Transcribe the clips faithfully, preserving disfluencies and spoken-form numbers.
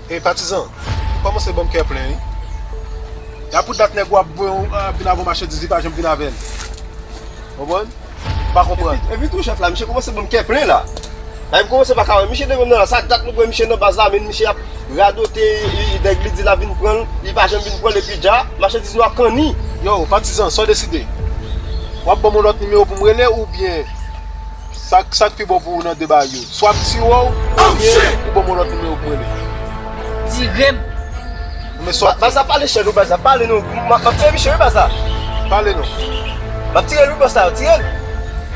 E patizan, ou kòmanse ban m kè plen, wi. E a pou dat nèg ou ap voye, ap vin avè yon machandiz, li pa janm vin avè l. Konprann? M pa konprann. Epi, epi tou, chèf la, misye kòmanse ban m kè plen la. La, m kòmanse pa ka wè misye devan m nan la. Sa dat nou wè misye nan baz la, men misye ap radote, li, li, nèg li di l ap vin pran l, li pa janm vin pran l, epi dja, machandiz nou ap kanni. Yo, patizan, sa w deside? W ap ban m yon lòt nimewo pou m rele oubyen sa, sa k pi bon pou ou nan de bagay yo? Swa m tire w, oubyen ou ban m yon lòt nimewo pou m rele. Tire m. Men swa... Baz la pale chè non, baz la pale non. M ap tire misye wi baz la. Pale non. M ap tire l wi bòs la, tire l.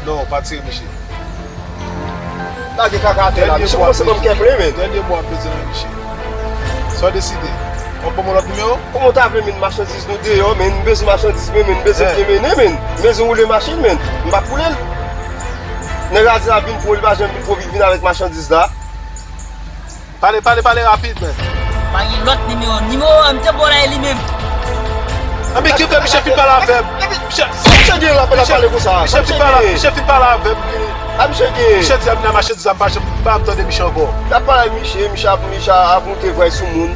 Non, pa tire misye. Lage kaka atè la, misye kòmanse ban m kè plen, men. Dènye mo ap bezwen nan misye. Sa w deside? W ap ban m yon lòt nimewo? Kòman w ta vle, men, machandiz nou deyò, men, m bezwen machandiz mwen, men, m bezwen byen mennen, men, m bezwen woule machin, men, m p ap woule l. Nèg la di l ap vin pran, li pa janm vin pran, li vin avèk machandiz la. Pale, pale, pale rapid, men. Pa gen lòt nimewo. Nimewo a, m te ba w la, e li menm. Anben, kite misye fin pale avè m. Misye, misye gen lapè la pale konsa. Misye fin pale, misye fin pale avè m. A misye gen. Misye di ap nan machandiz la, m pa janm, m pa janm tande misye ankò. L ap pale ak misye, misye ap, misye ap moute vway sou moun.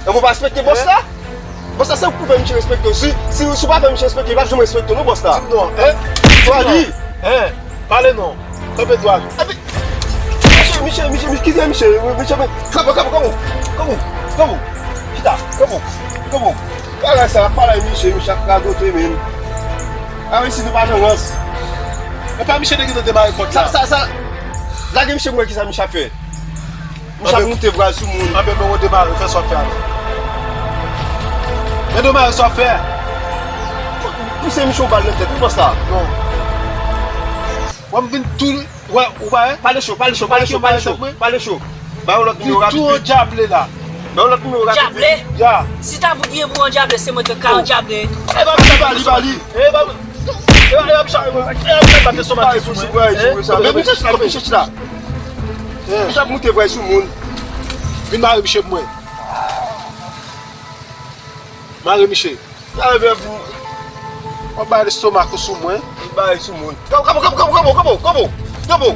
Epi w pa respekte bòs la? Bòs la, se ou k pou fè misye respekte w. Si, si, si w pa fè misye respekte, li p ap janm respekte w non, bòs la. Di m non, en? Di m non. Pale non. Kanpe dwat. Epi, misye, misye, misye, misye, kite misye, misye, kanpe, kanpe, kanpe, kanpe, kanpe, chita, kanpe, kanpe. Bagay sa, pale misye, misye ap radote, men. A, men si nou pa nan rans. Epa misye te gentan demare kòd la. Sa, sa, sa, lage misye pou wè kisa misye ap fè. Misye ap moute vway sou moun. Anben, men w demare, fè sa w ap fè a non. Men demare sa w ap fè. Pouse misye yon bal nan tèt, wi, bòs la. Non. Wè m vin tou, wè, ou pa wè? Pale cho, pale cho, pale cho, pale cho, pale cho. Ba yon lòt nimewo rapid. Tou yon djable la. Ba yon lòt nimewo rapid. Djable? Ya. Si ta pou gen pou yon djable, se mwen te ka yon djable. E pa misye ba li, ba li. E pa, e pa, e pa misye, e pa misye ba misye sou mwen. Men misye chita, men misye chita. Misye ap moute vway sou moun. Vin mare misye pou mwen. Mare misye. Sa vle di w ap bay lestomak ou sou mwen. Li bay sou moun. Kanpe, kanpe, kanpe, kanpe, kanpe, kanpe, kanpe.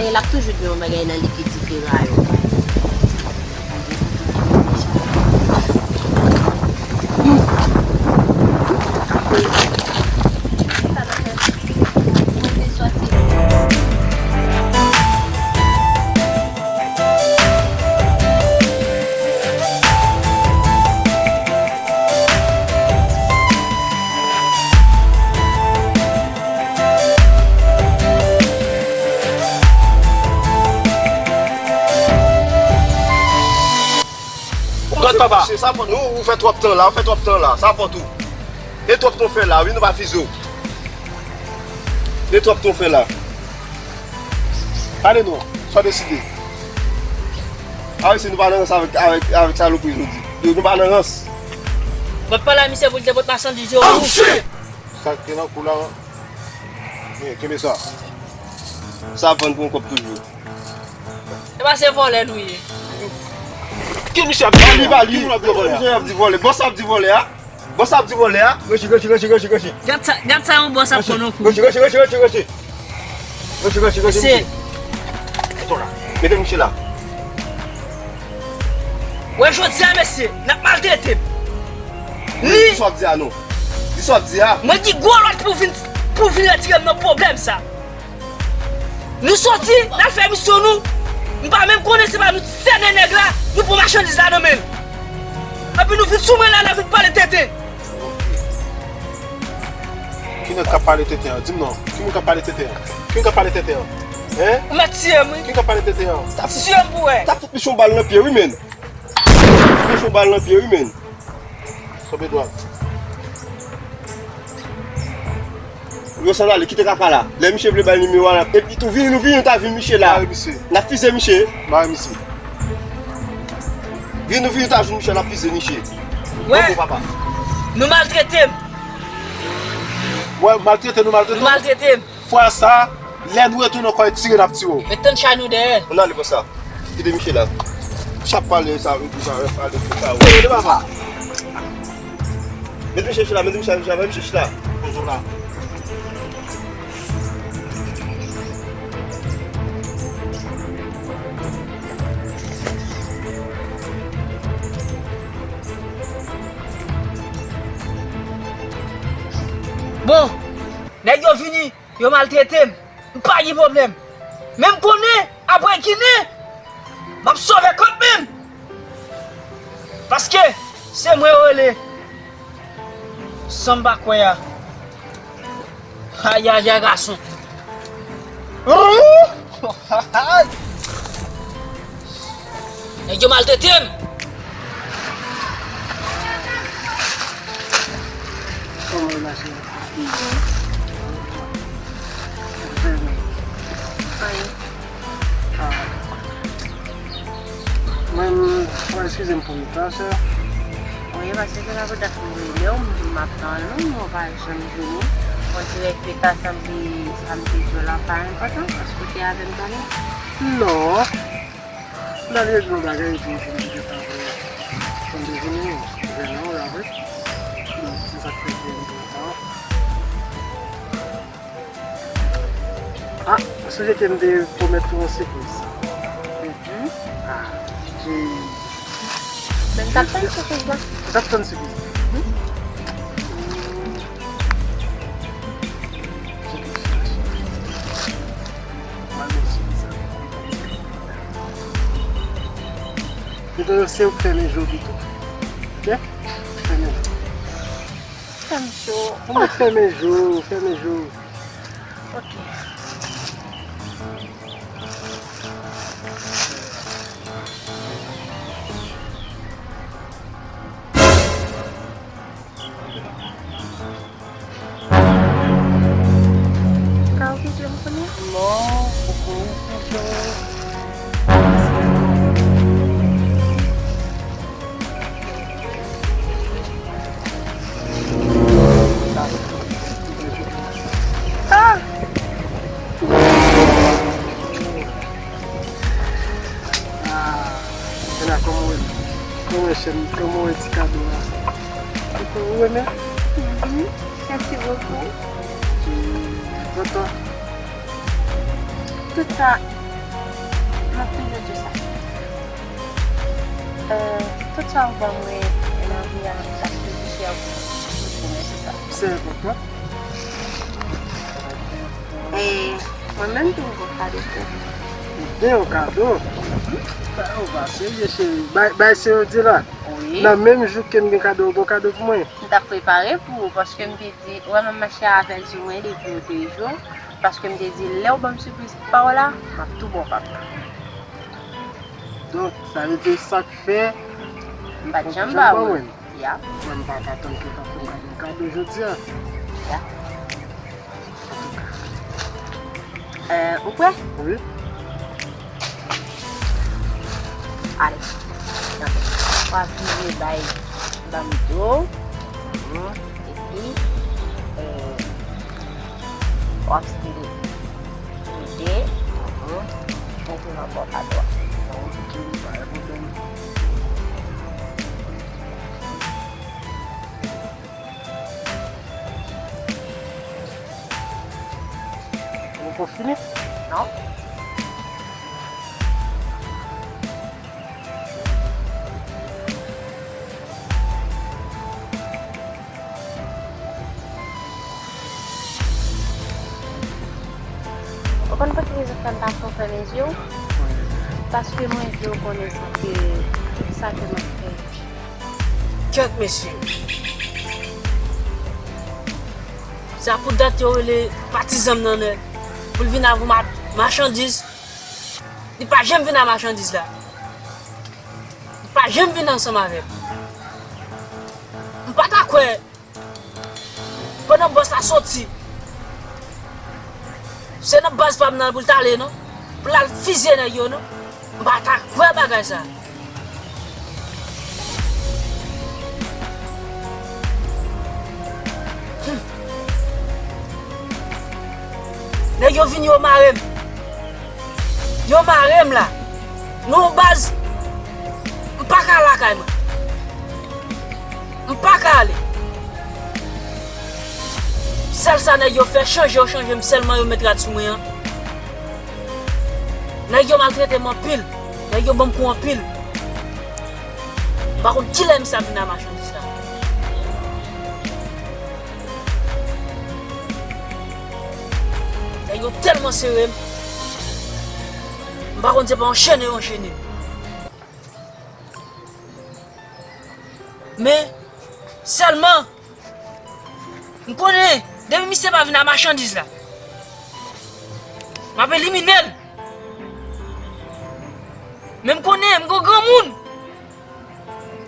E l ap toujou gen yon bagay nan li ki diferan yo. Gad papa. Sa fòt nou, ou fè twòp tan la, ou fè twòp tan la, sa fòt ou. E twòp tan w fè la, wi, nou pa fize w. E twòp tan w fè la. Pale non, sa w deside. A wi, si nou pa nan rans avèk, avèk, avèk salopri jodi. Yo, nou pa nan rans. Mwen pale a misye pou l te pot machandiz yo. Oh, shit! Sa k te nan kou la, men, kenbe sa. Sa ap vann pou yon kòb toujou. Epa se vòlè nou ye. Ki misye ap di vòlè a? Ki moun ap di vòlè a? Misye ap di vòlè. Bòs ap di vòlè a. Bòs ap di vòlè a. Rechi, rechi, rechi, rechi, rechi. Gad sa, gad sa yon bòs ap pran nan kou. Rechi, rechi, rechi, rechi, rechi. Rechi, rechi, rechi, rechi. Mesye. Mete misye la. Wè jodi a, mesye, n ap maltrete m. Di sa w ap di a non. Di sa w ap di a. Mwen di gwo lòd pou vin, pou vin retire m nan pwoblèm sa. Nou soti, n al fè misyon nou. M pa menm konnen se pa nou t sènen nèg la, nou pran machandiz la nan men l. Epi nou vin sou mwen la, n ap vin pale tenten. Ki nèg k ap pale tenten an? Di m non. Ki moun k ap pale tenten an? Ki moun k ap pale tenten an? Hein? Ou mèt tiye m, wi. Ki moun k ap pale tenten an? Tiye m pou wè. T ap fout misyon bal nan pye wi, menn. Misyon bal nan pye wi, menn. Sòbe dwat. Yo san ale, kite kaka la. Lè misye vle bay nimewo a, n ap. Epi tou, vini nou, vini nou ta jwenn misye la. N ap fize misye. Mare misye. Vini nou, vini nou ta jwenn misye, n ap fize misye. Wè. Bon, papa. Nou maltrete m. Wè, maltrete nou, maltrete nou. Maltrete m. Fwa sa, lè nou retounen ankò, e tire n ap tire w. Met tann chay nou dèyè. Ann ale konsa. Kite misye la. Chak pale sa, vin di sa, pale pou sa. Tande papa. Met misye chita, met misye chita, met misye chita. Toujou la. Bon, nèg yo vini. Yo maltrete m, m pa gen pwoblèm. Men m konnen, apre kine, m ap sove kò m menm. Paske, se mwen yo rele. San m pa kwè a. Ayayay, gason. Nèg yo maltrete m. Kòman w mache? Mwen, mwen, eskize m pou reta, sè. Wi, paske se la pou dat mwen rele w, m di m ap tann ou, men w pa janm vini. On dirè ke ta sanble sa m te di w la pa enpòtan, paske w te avè m talè. Non. M t al regle yon bagay epi m fin gentan vini. Fò m te vini, non. Jwenn ou la vre. Se sa k fè m te vin kontan. Ah, sonje ke m te pwomèt ou yon sipriz. Ah, ki... Men m t ap tann sipriz la. Ou t ap tann sipriz la? Pito se ou k fèmen je w pito. Ok? Fèmen je w. Fèmen je w. Ou mèt fèmen je w, fèmen je w. Ok. Ka okipe m kounye a? Non, ou konnen sa. Ah! Ah, Ena, kòman w ye? Kòman w ye, cheri? Kòman w ye, ti kado a? Ou renmen? Mhm. Merci beaucoup. Tonton. Tout sa, m ap toujou di w sa. Euh, tout sa ou ban mwen nan vi a, sa toujou chè pou mwen, se sa. Se enpòtan. E mwen menm tou, m gon kado pou ou. Ou gen yon kado? Sa yo pa serye, cheri. Bay, bay se yo di la. Wi. Nan menm jou ke m gen kado, ou gon kado pou mwen? M t ap prepare pou ou, paske m te di, ou wè m ap mache avè l sou mwen depi ou te jou, paske m te di, lè w ban m sipriz pa w la, m ap tou ba w pa m nan. Donk, sa vle di sa k fè m pa t janm ba ou l. Ya. Mwen, m pa t atann ke w t ap fè m kado, kado jodi a. Ya. Antouka. Euh, ou prè? Wi. Ale. W ap vire bay ban m do. Mhm. Epi, euh, w ap style. Mete. Mhm. Mete nan bò kado a. Ok, pa gen pwoblèm. Ou poko fini? Non. Ou konn pote rezon fè m pa fè w fèmen je w? Paske mwen vle w konnen sa, ke tout sa ke m ap fè. Kèt mesye. Sa pou dat yo rele patizan m nan nèg. Pou l vin avè ma-, machandiz. Li pa janm vin a machandiz la. Li pa janm vin ansanm avè m. M pa ta kwè Pandan bòs la soti, se nan baz pa m nan pou l t ale non. Pou l al fizye nèg yo non. M pa ta kwè bagay sa. Hmm. Nèg yo vin yo mare m. Yo mare m la. Nan yon baz, m pa ka al lakay mwen. M pa ka ale. Sèl sa nèg yo fè, chanje yo chanje m, sèlman yo met rad sou mwen an. Nèg yo maltrete m anpil. Nèg yo ban m kou anpil. M pa konn kilè misye ap vin a machandiz la. Nèg yo tèlman sere m. M pa konn se pa anchene yo anchene m. Men, sèlman, m konnen, depi misye pa vin a machandiz la, m ap elimine l. Men m konnen, m gon granmoun,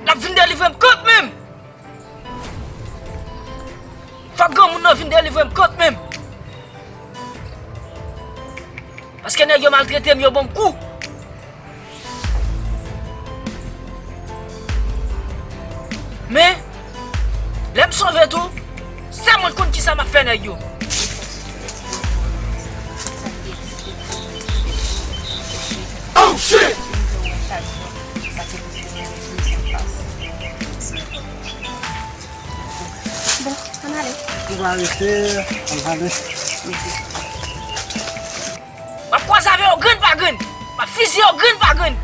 l ap vin delivre m kanmenm. Fòk granmoun nan vin delivre m kanmenm. Paske nèg yo maltrete m, yo ban m kou. Men, lè m sove tou, se mwen k konn kisa m ap fè nèg yo. Oh shit! Bon, ann ale. Ou va rete, ann ale. M ap kwaze avè yo grenn pa grenn. M ap fizye yo grenn pa grenn.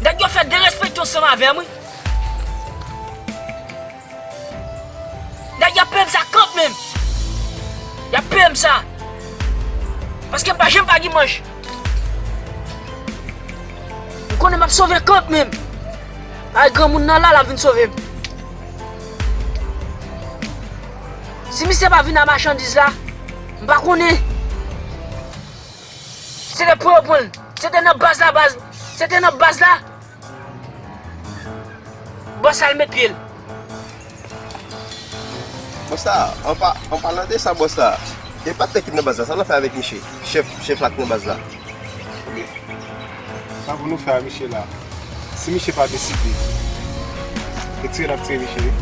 Nèg yo fè derespekte ansanm avè m, wi. Nèg y ap peye m sa kanmenm. Y ap peye m sa. Paske m pa janm pa gen manch. M konnen m ap sove kanmenm. Ay, granmoun nan la, l ap vin sove m. Si misye pa vin a machandiz la, m pa konnen. Se te pou yo pran l. Se te nan baz la, baz. Se te nan baz la. Bòs la al met pye l. Bòs la, an pa, an palan de sa, bòs la, e patnè ki nan baz la, sa l ap fè avèk misye? Chèf, chèf la ki nan baz la. Sa pou nou fè a misye la? Si misye pa deside, retire n ap tire misye, wi.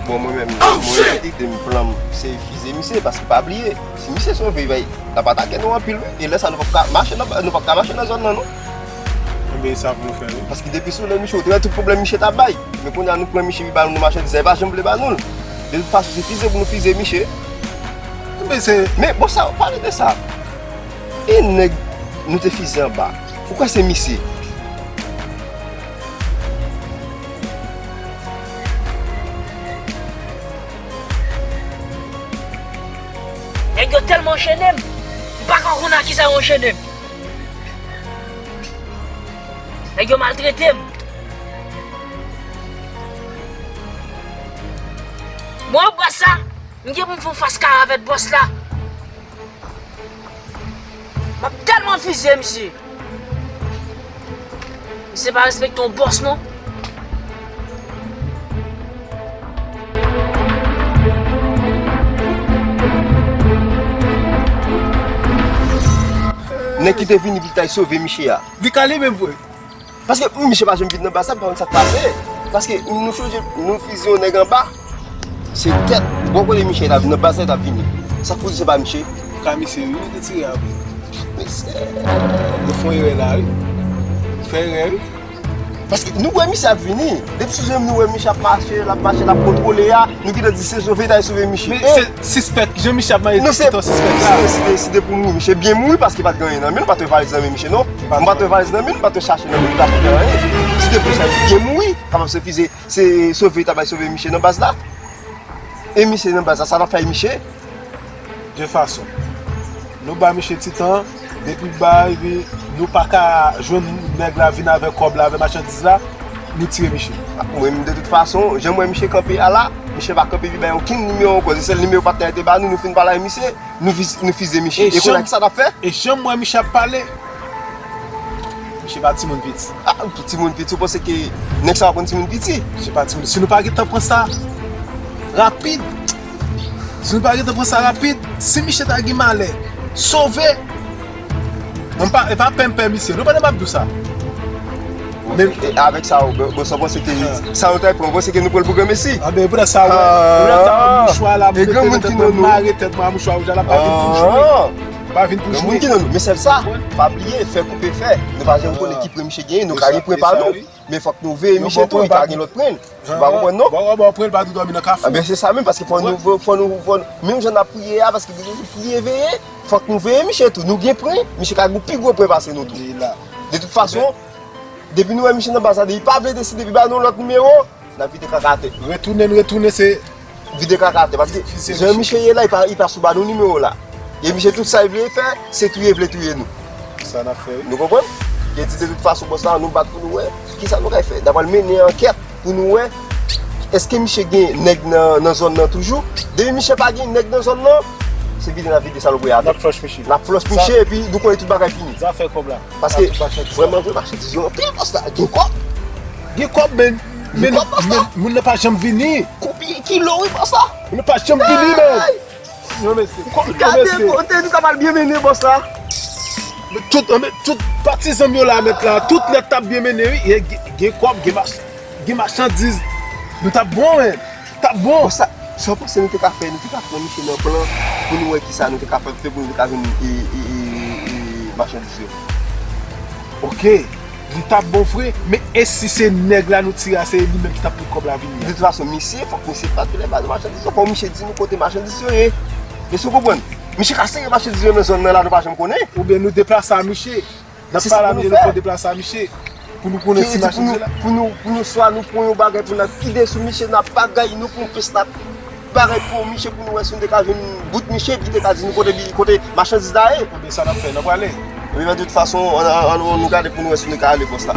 Bon, mwen menm, mwen rete ide m, plan m, se fizye misye, paske pa bliye, si misye sove, bay, l ap atake nou anpil, wi. E lè sa, nou p ap ka mache nan, nou p ap ka mache nan zòn nan, non. Enben, e sa pou nou fè, wi. Paske depi sou lè misye, ou te wè tout pwoblèm misye t ap bay. Men kounye a, nou pran misye, li ba nou machandiz, li pa janm vle ba nou l. De tout fason, se fizye pou nou fizye misye. Enben, se... Men, bon, sa, pale de sa. E nèg nou te fizye anba, ou kwè se misye? Nèg yo tèlman anchene m, m pa ka konn a kisa yo anchene m. Nèg yo maltrete m. Mwen, bòs la, m gen pou m fè yon fas kare avèk bòs la. M ap tèlman fizye misye. Misye pa respekte yon bòs, non. Nèg ki te vini pou l ta sove misye a. Li ka li menm vre. Paske misye pa janm vin nan baz la, m pa konn sa k pase. Paske nou chonje, nou fizye yon nèg anba. Se tèt, bò kote misye t ap nan baz la, t ap vini. Sa k pou di se pa misye? Ka misye, wi, li tire apre. Mesye. Nou fè yon erè la, wi. Fè erè, wi. Paske nou wè misye ap vini. Depi sou je m, nou wè misye ap mache, l ap mache, l ap kontwole a. Nou gentan di se sove, ta sove misye. Men se sispèk, jan misye ap manje ti tan sispèk la. Non, se, si te, si te pou mouri, misye byen mouri paske pa t gen anyen nan men l, pa t gen valiz nan men misye, non. M pa t gen valiz nan men l, m pa t chache nan men l, m pa t gen anyen. Si te pou sa, li byen mouri, kapab se fizye, se sove, ta bay sove misye nan baz la. E misye nan baz la, sa n ap fè misye? De fason. Nou ba misye ti tan, depi l ba, epi nou pa ka jwenn nèg la vin avè kòb la, avè machandiz la, nou tire misye. Mwen menm, de tout fason, jan m wè misye kanpe a la, misye pa kanpe pi bay okenn nimewo ankò. Se sèl nimewo patnè te ba nou, nou fin pale ak misye, nou fiz- nou fize misye. E kounye a, kisa n ap fè? E jan m wè misye ap pale, misye pa timoun piti. Ah, timoun piti, ou panse ke nèg sa va konn timoun piti? Misye pa timoun. Si nou pa gentan pran sa rapid, si nou pa gentan pran sa rapid, si misye ta gen malè, sove, mwen pa, e pa pè m pè misye. Nou konnen m ap di w sa. Men e avèk sa, ou, bon, sa w panse ke sa yo ta pran, ou panse ke nou pran l pou granmesi? Ah, ben, pou sa, wè. Pou sa, mouchwa la, mwen mete nan tèt mwen, mare tèt mwen a mouchwa wouj la, l ap pa vin pou jwe. Pa vin pou jwe. Moun ki nan nou, men sèl sa, pa bliye, fè koupe fè. Nou pa janm konnen ki pwen misye genyen, nou ka gen pwen pa nou. Men fòk nou veye misye tou, li ka gen lòt pwen. Ou pa konprann, non? Bon, bon, pwen l pa dwe dòmi nan kafou. Anben, se sa menm, paske fò nou, fò nou, fò nou, menm jan n ap priye a, paske nou toujou priye veye, fòk nou veye misye tou. Nou gen pwen, misye ka gen pi gwo pwen pase nou tou. De tout fason, depi nou wè misye nan baz la, depi pa vle deside, depi ba nou lòt nimewo, n ap vide kaka atè. Retounen, retounen, se vide kaka atè. Paske jan misye ye la, li pa, li pa sou ba nou nimewo la. E misye tout sa li vle fè, se touye, vle touye nou. Sa n ap fè, wi. Nou konprann? Li di de tout fason, bòs la, nou bat pou nou wè kisa nou kay fè. N ap al mennen ankèt pou nou wè èske misye gen nèg nan, nan zòn nan toujou. Depi misye pa gen nèg nan zòn nan, se vide n ap vide salopri a atè. N ap flòch misye. N ap flòch misye, epi nou konnen tout bagay fini. Zafè kòb la. Paske vrèman vre machandiz yo anpil, bòs la. Gen kòb. Gen kòb, men, men, men moun nan pa janm vini. Konbyen kilo, wi, bòs la? Moun nan pa janm vini, men. Gade kote nou t ap al byen mennen, bòs la. Tout, men, tout patizan m yo la, mèt la, tout nèt t ap byen mennen, wi. Gen, gen kòb, gen mach-, gen machandiz. Nou t ap bon, men. T ap bon. Bon, sa, sa w panse nou te ka fè? Nou te ka pran misye nan plan pou nou wè kisa nou te ka fè pou nou te ka jwenn e, e, e, e, machandiz yo. Ok, li t ap bon vre, men e si se nèg la nou tire a, se li menm ki t ap pran kòb la vini a? De tout fason, misye, fòk misye pa tou lè ba nou machandiz yo. Fòk misye di nou kote machandiz yo ye. Èske w konprann? Misye ka sere machandiz yo nan zòn nan la, nou pa janm konnen. Oubyen nou deplase a misye. N ap pale a misye, nou fè deplase a misye. Pou nou konnen si machandiz yo la. Pou nou, pou nou swa nou pran yon bagay pou n ap kide sou misye, n ap bagay, nou pran pes, n ap bagay pou misye, pou nou wè si nou te ka jwenn bout misye, epi te ka di nou kote li, kote machandiz la ye. Ebyen, sa n ap fè, n ap prale. Ebyen, de tout fason, ann, ann, ann, nou gade pou nou wè si nou ka ale bòs la.